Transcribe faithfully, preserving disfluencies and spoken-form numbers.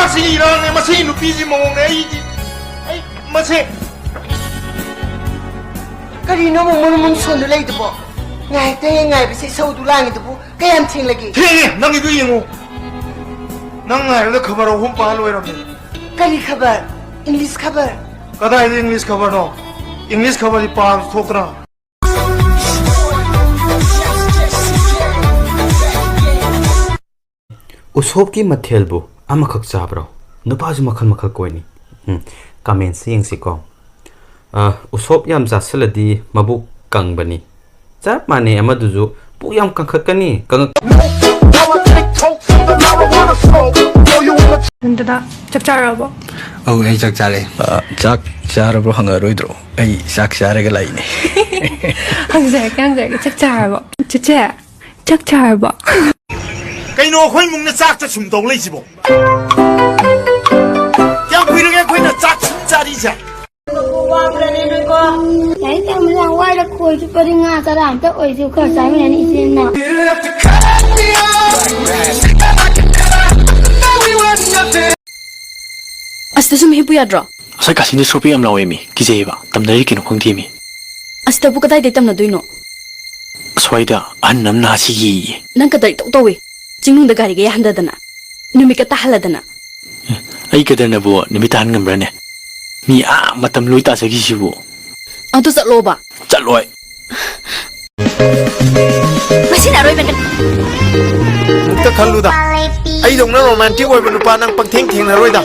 ꯃꯁꯤꯒꯤ ꯏꯔꯥꯡꯅꯦ, ꯃꯁꯤꯒꯤ ꯅꯨꯄꯤꯁꯤ ꯃꯑꯣꯡꯅꯦ, ꯑꯩꯗꯤ, ꯑꯩ, ꯃꯁꯦ꯫ ꯀꯔꯤꯅꯣ ꯑꯃꯨꯛ ꯃꯨꯟ ꯃꯨꯟ ꯁꯣꯟꯗꯨ ꯂꯩꯗꯨꯕꯣ? ꯉꯥꯏꯍꯥꯛꯇꯪ ꯍꯦꯛ ꯉꯥꯏꯕꯁꯦ ꯏꯁꯧꯗꯨ ꯂꯥꯡꯉꯤꯗꯨꯕꯨ ꯀꯌꯥꯝ ꯊꯦꯡꯂꯒꯦ? ꯊꯦꯡꯉꯦ! ꯅꯪꯒꯤꯗꯨ ꯌꯦꯡꯉꯨ꯫ ꯅꯪ ꯉꯥꯏꯕꯗ ꯈꯕꯔ ꯑꯍꯨꯝ ꯄꯥ ꯂꯣꯏꯔꯝꯃꯦ꯫ ꯀꯔꯤ ꯈꯕꯔ? ꯏꯪꯂꯤꯁ ꯈꯕꯔ? ꯀꯗꯥꯏꯗ ꯏꯪꯂꯤꯁ ꯈꯕꯔꯅꯣ? ꯏꯪꯂꯤꯁ ꯈꯕꯔꯗꯤ ꯄꯥꯕꯁꯨ ꯊꯣꯛꯇꯅ꯫ ꯎꯁꯣꯞꯀꯤ ꯃꯊꯦꯜꯕꯨ ꯑꯃꯈꯛ ꯆꯥꯕ꯭ꯔꯣ? ꯅꯨꯄꯥꯁꯨ ꯃꯈꯜ ꯃꯈꯜ ꯀꯣꯏꯅꯤ꯫ ꯎꯝ, ꯀꯃꯦꯟꯁꯤ ꯌꯦꯡꯁꯤꯀꯣ꯫ ꯑ, ꯎꯁꯣꯞ ꯌꯥꯝ ꯆꯥꯁꯤꯜꯂꯗꯤ ꯃꯕꯨꯛ ꯀꯪꯕꯅꯤ꯫ ꯆꯞ ꯃꯥꯟꯅꯩ, ꯑꯃꯗꯨꯁꯨ ꯄꯨꯛ ꯌꯥꯝ ꯀꯪꯈꯠꯀꯅꯤ꯫ ꯀꯪꯉꯛ- ꯅꯟꯗꯅ, ꯆꯥꯛ ꯆꯥꯔꯕꯣ? ꯑꯧ, ꯑꯩ ꯆꯥꯛ ꯆꯥꯔꯦ꯫ ꯑ, ꯆꯥꯛ ꯆꯥꯔꯕ꯭ꯔꯣ ꯍꯪꯉꯔꯣꯏꯗ꯭ꯔꯣ? ꯑꯩ ꯆꯥꯛ ꯆꯥꯔꯒ ꯂꯥꯛꯏꯅꯦ꯫ ꯍꯪꯖꯔꯛꯀꯦ, ꯍꯪꯖꯔꯛꯀꯦ꯫ ꯆꯥꯛ ꯆꯥꯔꯕꯣ? ꯆꯦꯆꯦ, ꯆꯥꯛ ꯆꯥꯔꯕꯣ? ꯀꯩꯅꯣ ꯑꯩꯈꯣꯏ ꯏꯃꯨꯡꯅ ꯆꯥꯛꯇ ꯁꯨꯝ ꯇꯧ ꯂꯩꯁꯤꯕꯣ? ꯀꯌꯥꯝ ꯀꯨꯏꯔꯒꯦ ꯑꯩꯈꯣꯏꯅ ꯆꯥꯛ ꯁꯨꯝ ꯆꯥꯔꯤꯁꯦ? ꯂꯥꯏꯔꯤꯛ ꯇꯝꯕꯁꯦ ꯌꯥꯝ ꯋꯥꯏꯗ, ꯈꯣꯏ ꯆꯨꯞꯄꯗꯤ ꯉꯥ ꯆꯔꯥ ꯑꯝꯇ ꯑꯣꯏꯁꯨ ꯈꯔ ꯆꯥꯃꯤꯟꯅꯅꯤ ꯏꯆꯤꯟ ꯏꯅꯥꯎ꯫ ꯑꯁꯤꯗ ꯁꯨꯝ ꯍꯤꯞꯄꯨ ꯌꯥꯗ꯭ꯔꯣ? ꯉꯁꯥꯏ ꯀꯥꯁꯤꯟꯗ ꯁꯣꯄꯤ ꯌꯥꯝ ꯂꯥꯎꯋꯦꯃꯤ, ꯀꯤꯖꯩꯌꯦꯕ꯫ ꯇꯝꯅꯔꯤ ꯀꯩꯅꯣ ꯈꯪꯗꯦꯃꯤ꯫ ꯑꯁꯤꯗꯕꯨ ꯀꯗꯥꯏꯗꯩ ꯇꯝꯅꯗꯣꯏꯅꯣ? ꯑꯁ꯭ꯋꯥꯏꯗ ꯑꯍꯟ ꯑꯃꯅ ꯍꯥꯁꯤꯒꯤꯌꯦ꯫ ꯅꯪ ꯀꯗꯔ ꯏꯇꯧ ꯇꯧꯋꯦ꯫ ꯆꯤꯡꯅꯨꯡꯗ ꯒꯥꯔꯤꯒ ꯌꯥꯍꯟꯗꯗꯅ, ꯅꯨꯃꯤꯠꯀ ꯇꯥꯍꯜꯂꯗꯅ꯫ ꯑꯦ, ꯑꯩ ꯀꯗꯔꯅꯕꯨ ꯅꯨꯃꯤꯠ ꯇꯥꯍꯟ ꯉꯝꯕ꯭ꯔꯅꯦ? ꯃꯤ ꯑꯥ ꯃꯇꯝ ꯂꯣꯏ ꯇꯥꯖꯈꯤꯁꯤꯕꯨ꯫ ꯑꯗꯨ ꯆꯠꯂꯣꯕ꯫ ꯆꯠꯂꯣꯏ꯫ ꯉꯁꯤꯅ ꯑꯔꯣꯏꯕꯅꯦ꯫ ꯑꯝꯇ ꯈꯜꯂꯨꯗ, ꯑꯩꯗꯧꯅ ꯔꯣꯃꯥꯟꯇꯤꯛ ꯑꯣꯏꯕ ꯅꯨꯄꯥ ꯅꯪ ꯄꯪꯊꯦꯡ ꯊꯦꯡꯅꯔꯣꯏꯗ꯫